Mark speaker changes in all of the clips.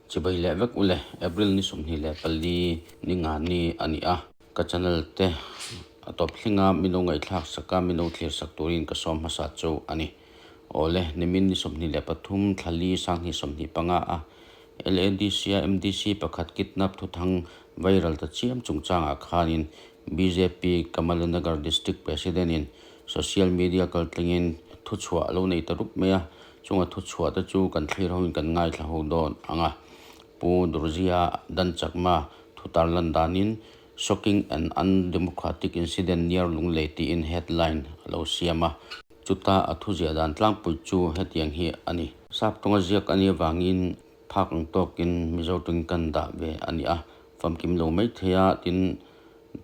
Speaker 1: Chibai leh vek ule, April ni 24 ni nga ni a ni a, ka channel te a tawp hlinga min lo ngaihthlak sak a, min lo thlir sak turin ka sawm hmasa chu a ni. Awle, nimin ni 23 thla li 2025 a LADC a MDC pakhat kidnap thuthang viral ta chiam chungchangah khanin bjp Kamalanagar District President in social media kaltlingin thuchhuah a lo nei ta rup mai a, Chunga thuchhuah te chu kan thlir hoin kan ngaithla ho dawn ang a. Pu Durzia Dan Chakma thu tarlan danin Shocking and undemocratic incident near Lunglei tiin headline a lo siam a. Chuta a thuziah dan tlangpui chu hetiang hi a ni. Sap tawnga ziak a nih avangin phak ang tawkin Mizo tawngin kan dah ve a ni a. Famkim lo mai thei a, tin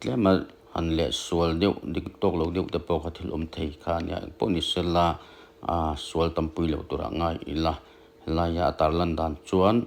Speaker 1: tlema han leh sual deuh dik tawk lo deuh te pawh kha thil awm thei kha a nia. Engpawh ni sela a sual tampui loh turah ngai ila. Helaia a tarlan dan chuan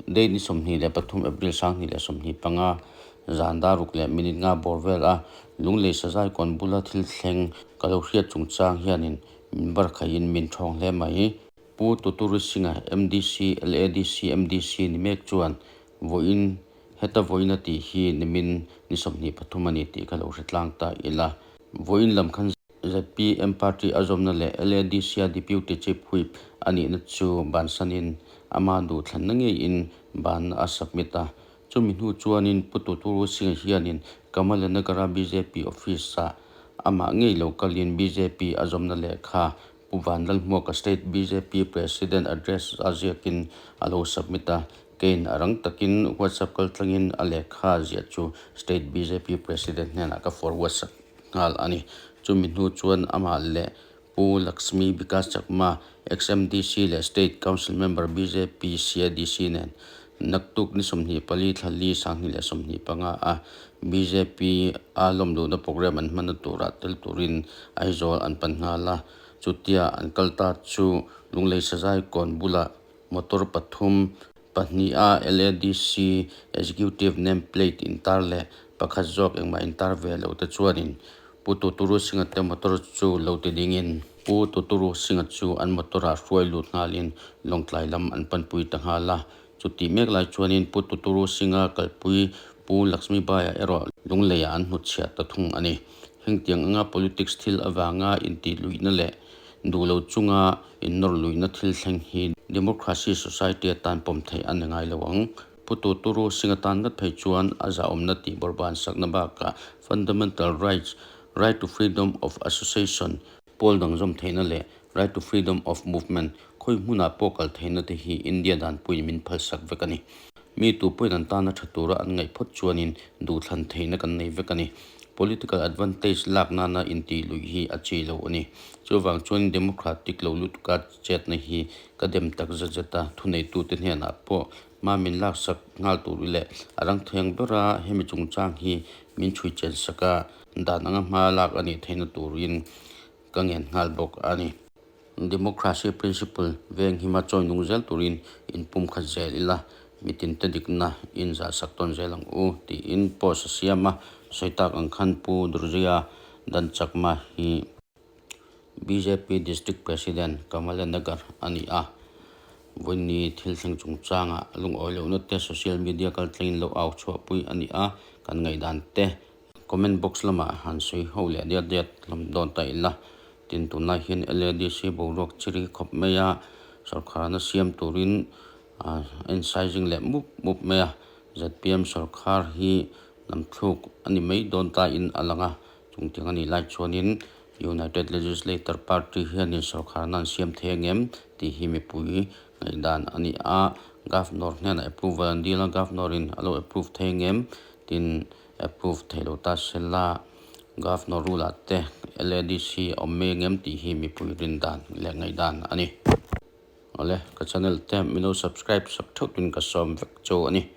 Speaker 1: date ni 23 April 2025 zan dar ruk leh minute nga bawr vel a Lunglei Sazai kawn bula thil thleng ka lo hriat chungchang hianin min bar khaihin min thawng hle mai. Pu Tuturi Singh-a MDC, LADC, MDC ni mek chuan vawiin heta vawiin a tih hi nimin ni 23 a ni tih ka lo hre tlang ta ila. Vawiin lam khan zpm party a zawmna leh LADC-a Deputy Chief Whip a nihna chu bansanin ama duhthlanna ngeiin banna a submit a. Chumi hnu chuanin Pu Tuturu Singh hianin Kamalanagar-a bjp office-ah amah ngei lo kalin bjp a zawmna lehkha Pu Vanlalhmuaka State bjp President address a ziakin a lo submit a, keiin a rang takin WhatsApp kaltlangin a lehkha ziah chu State bjp President hnenah ka forward sak nghal a ni. Chumi hnu chuan amah leh Pu Laxmi Bikash Chakma, ex-MDC leh State Council Member bjp CADC nen naktuk ni 24 thla li 2025 a bjp a lawmluhna programme an hmanna turah tel turin Aizawl an pan nghal a, chutia an kal ta chu Lunglei Sazai kawn bulah motor pathum pahnih a LADC Executive name plate intar leh pakhat zawk engmah intar ve lo te chuanin Pu Tuturu Singh-a te motor chu lo ti dingin Pu Tuturu Singh-a chu an motor-ah hruai lut nghalin Lawngtlai lam an panpui ta nghal a. Chutih mek lai chuanin Pu Tuturu Singh-a kalpui Pu Lakshmi Bai-a erawh Lungleiah an hnutchhiah ta thung a ni. Hengtiang anga politics thil avanga intihluihna leh duh lo chunga innawr luihna thil thleng hi democracy society atan pawm theih a ni ngai lo ang. Pu Tuturu Singh atan ngat phei chuan a zahawmna tih bawrhban sakna bakah fundamental rights, right to freedom of association, pawl dang zawm theihna leh right to freedom of movement khawi hmunah pawh kal theihna te hi India danpuiin min phalsak vek a ni. Mi tu pawhin an tana tha tura an ngaih phawt chuanin duhthlan theihna kan nei vek a ni. Political advantage lak nana intih luih hi a chi lo a ni. Chuvang chuanin democratic lo lutuka chetna hi ka dem tak zet zet a, thuneitute hnenah pawh hma min laksak nghal tur i leh a rang theng bera hemi chungchang hi min chhui chen sak a, dan anga hma lak a nih theihna turin ka ngen nghal bawk a ni. Democracy principle veng hima chawi nung zel turin inpumkhat zel ila, mitin te dikna in zahsak tawn zel ang u tiin post a siam a, sawi tak ang khan Pu Durjaya Dan Chakma hi bjp District President Kamala Nagar a ni a, vawiini thil thleng chungchangah lungawi lohna te social media kaltlangin lo au chhuahpui a ni a, kan ngaihdan te Comment box lamah han sawi ho leh diat diat hlawm dawn ta ila, tin tunlai hian LADC boruak chi ri khawp mai a, sorkharna siam turin a ensizing leh mup mup mai a, zpm sorkhar hi lamthluk a ni mai dawn ta in a lang a, chungtiang a nih lai chuanin United Legislator Party hianin sorkharna an siam thei angem tih hi mipui ngaihdan a ni a, Governor hnenah approval an dil a, Governor in a lo approve thei angem tin Approve thei lo ta sela Governor rule ah te LADC a awm mai angem tih hi mipui rin dan leh ngaihdan a ni. Awle, ka channel te min lo subscribe sak theuh tuin ka sawm vek chu a ni.